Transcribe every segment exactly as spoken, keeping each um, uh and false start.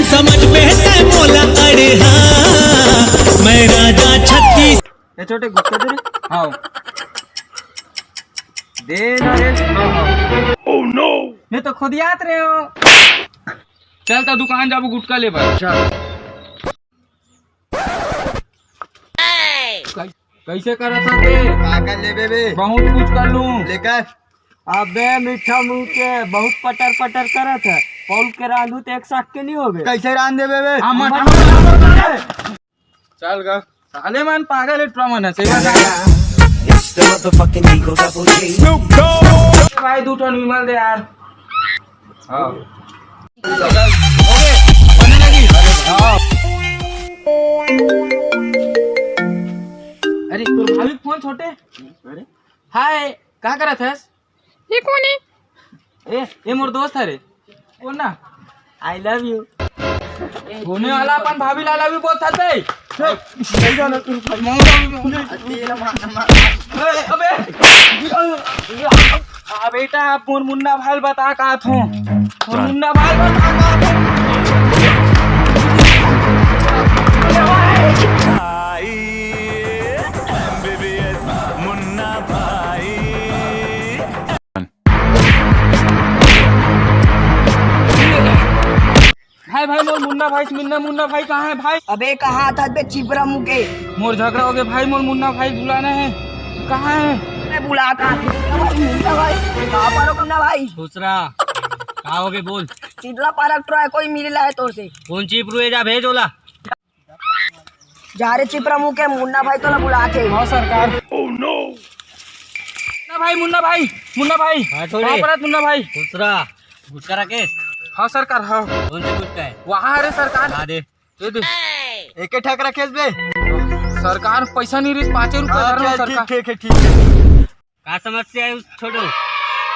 समझ में है मोला, अरे हाँ, मैं राजा छत्तीस। ए छोटे, गुटखा दे रे। हाँ। दे ना रे। हाँ, हाँ। मैं तो खुद याद रहे हो। चल, तो दुकान जाबो, गुटखा ले बर। चल। कै-, कैसे करत हस बे? का कर लेबे बे? बहुत कुछ कर लूं। लेकर। अबे मीठा मुंह के, बहुत पटर पटर करत हे। पौल के रांधू तो एक साग के नहीं होबे। कैसे रांध देबे बे? आ, मत। चल गा। साले मन पागल हे, ट्रमा मन हे, सेवा कर। भाई, दू ठन विमल दे यार। हाँ। अरे, तोर भाभी के फोन छोटे। अरे। हाय, का करत हस? ये कोन हे? ए, ए मोर दोस्त हरे। कोन ना? I love you। होने वाला अपन भाभी ला love you बोलत हस बे। ए, अबे। आ बेटा, आप मोर मुन्ना भाई ल बता का थो। मोर मुन्ना भाई ल बता का थो। भाई, एमबीबीएस मुन्ना भाई। भाई, भाई, मोर मुन्ना भाई, मुन्ना, मुन्ना भाई कहाँ हे भाई? अबे कहाँ था बे चिपरा मुके? मोर झगड़ा होगे भाई, मोर मुन्ना भाई बुलाना हे। कहाँ हे? अबे बुला कहाँ थे? अबे मुन्ना भाई, कहाँ पर हो मुन्ना भाई? दूसरा, का होगे बोल? चितला पारक ट्राय कोई मिले ला हे तोर से? कोन चिपरू हे, जा भेज ओला। जा रे चिपरा मुके, मुन्ना भाई तोला बुलाथे। हाँ सरकार। मुन्ना भाई, मुन्ना भाई, मुन्ना भाई। हाँ, छोड़े। कहाँ पर हे मुन्ना भाई? दूसरा, गुटखा राकेश। हाँ सरकार, हाँ। कोन से गुटखा हे? वहाँ, अरे सरकार। हाँ, दे। दे दे। एके ठक राकेश बे। सरकार, पैसा नहीं रहिस, पाँचे रुपया हाँ, धर लो चल, सरकार। ठीक, ठीक, ठीक। का समस्या हे उस छोटू?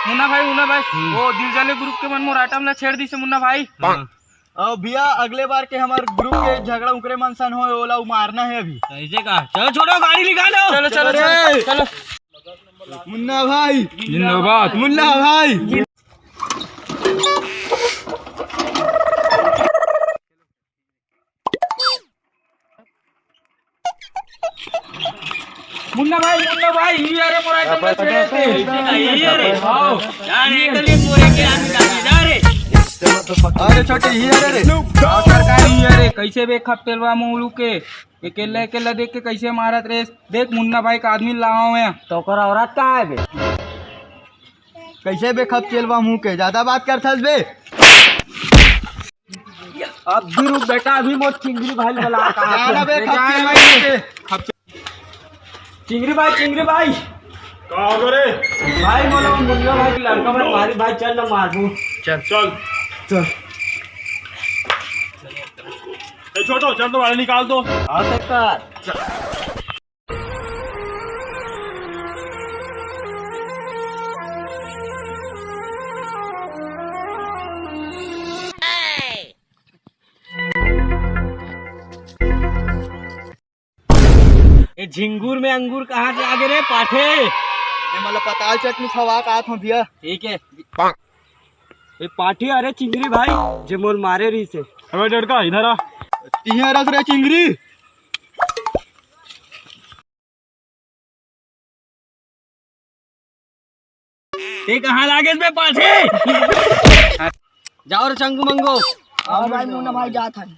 मुन्ना भाई, मुन्ना भाई, हम्म। वो दिल जाले group के मन मोर item ला छेड़ दिस हे मुन्ना भाई। हाँ। अब भैया, अगले बार के हमर group के झगड़ा उकरे मन सन होय, ओला मारना हे अभी। कैसे का? चलो छोटू, गाड़ी निकालो। चलो, चलो, चलो, चलो। मुन्ना भाई जिंदाबाद। मुन्ना भाई। मुन्ना भाई, मुन्ना भाई, ये अरे मोर item ला छेड़े थे। ये अरे, आओ। यार, एक गली पूरे के आदमी जाते जा रे। अरे छोटे, ये अरे रे। आओ सरकार, ये अरे, कैसे बे खप तेलवा मुंह लू के? अकेला, अकेला देख के कैसे मारत रेस? देख मुन्ना भाई का आदमी लावा हूँ मैं। तो ओकर औरत कहाँ हे बे? कैसे बे खप तेलवा मुंह के? ज्यादा बात करथस बे। अब भी रुक बेटा, अभी मोर चिंगरी भाई ल बला का। जाना बे, खप तेल भाई के। चिंगरी भाई, चिंगरी भाई। का हो रे? भाई, मोला मुन्ना भाई के लड़का मन मारी भाई, चल ना मारबो। चल। चल। चल। ए छोटू, चल तो बाहर निकाल दो। हाँ सरकार। ए झिंगुर में अंगूर कहाँ से आगे रे पाठे? ए, मतलब पताल चटनी खवा का आत हूँ भैया। ठीक है। ए पाठी, अरे चिंगरी भाई, जे मोर मारे रहिस हे। अबे डड़का, इधर आ। तिहे रस रे चिंगरी। ते कहाँ लागेस बे पाठी? जाओ रे चंगू मंगू। आओ भाई, मुन्ना भाई जात हन।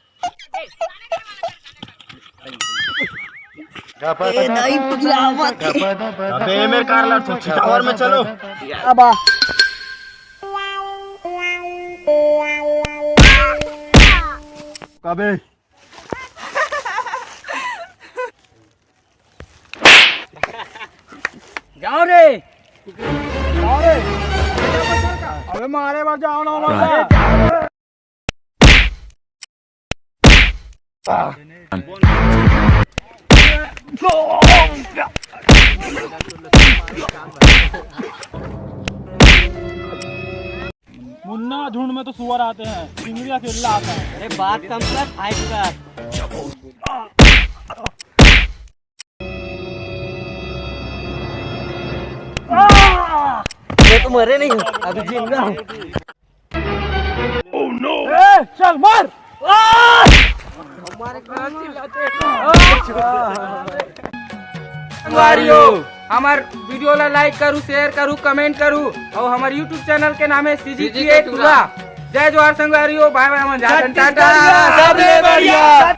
ए, नहीं पिलावत हे। अबे, मेरे कार ला, तो छिटावर में चलो। अब आ। कबे? जाओ रे। जाओ रे। अबे, मारे बर जाओ ना, मारे। मुन्ना, झुंड में तो सुअर आते हैं, चिंगरी अकेला आता है। अरे बात कम कर, फाइट कर। ये तो मरे नहीं, अभी जिंदा हूँ। ए, चल मार। संगवारी हो, हमर वीडियो ला लाइक करू, शेयर करू, कमेंट करू, और हमर यूट्यूब चैनल के नाम है सीजी के टूरा। जय जोहार संगवारी हो, बाय बाय, हमन जाथन, टाटा। सबले बढ़िया।